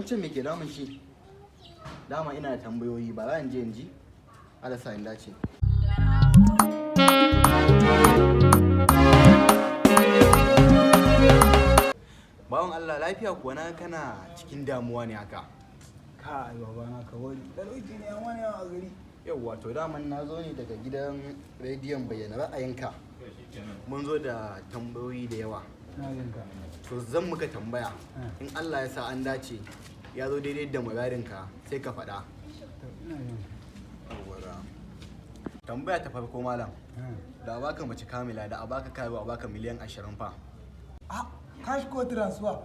Wancan me ke damun shi? Dama ina da tambayoyi, ba za in je in ji. Allah sa in dace. Bawan Allah, lafiya kuwa? Na kana cikin damuwa ne haka? Kai babana, ka bari, talauci ne yan wani yawa a gari. Yauwa, to daman na zo ne daga gidan rediyon Bayyana Ra'ayinka. Mun zo da tambayoyi da yawa. Na jin ka. To zan muka tambaya. In Allah ya sa an dace, ya zo daidai da muradinka, sai ka faɗa. To, ina jin ka. Yauwa. Tambaya ta farko, malam. Da a baka mace kamila da a baka karuwa a baka miliyan 20 fa? Ah, cash ko transfer?